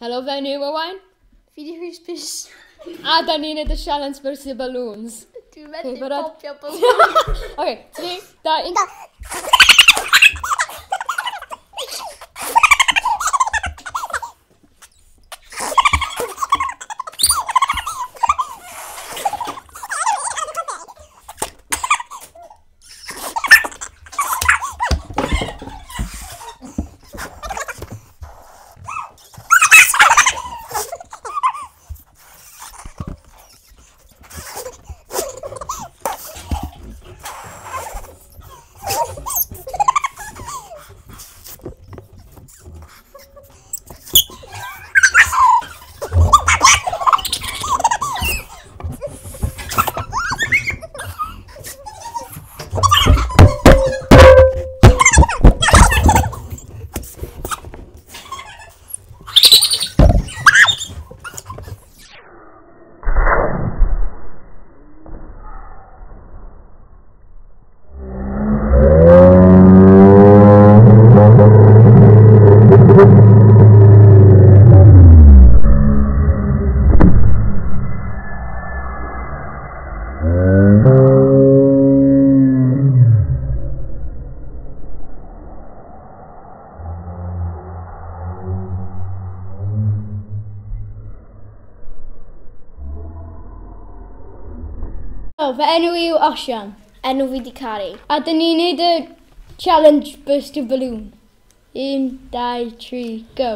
Helo, fy enw yw Owain. Fi di Rhys Pys. A da ni'n neud y challenge versus balloons. Dwi'n methu barod? popio balloon. Oce, 3, 2, 1. Fy enw i yw Osian. Enw fi di Cari. A dyn ni'n neud y challenge burst your balloon. 1, 2, 3, go.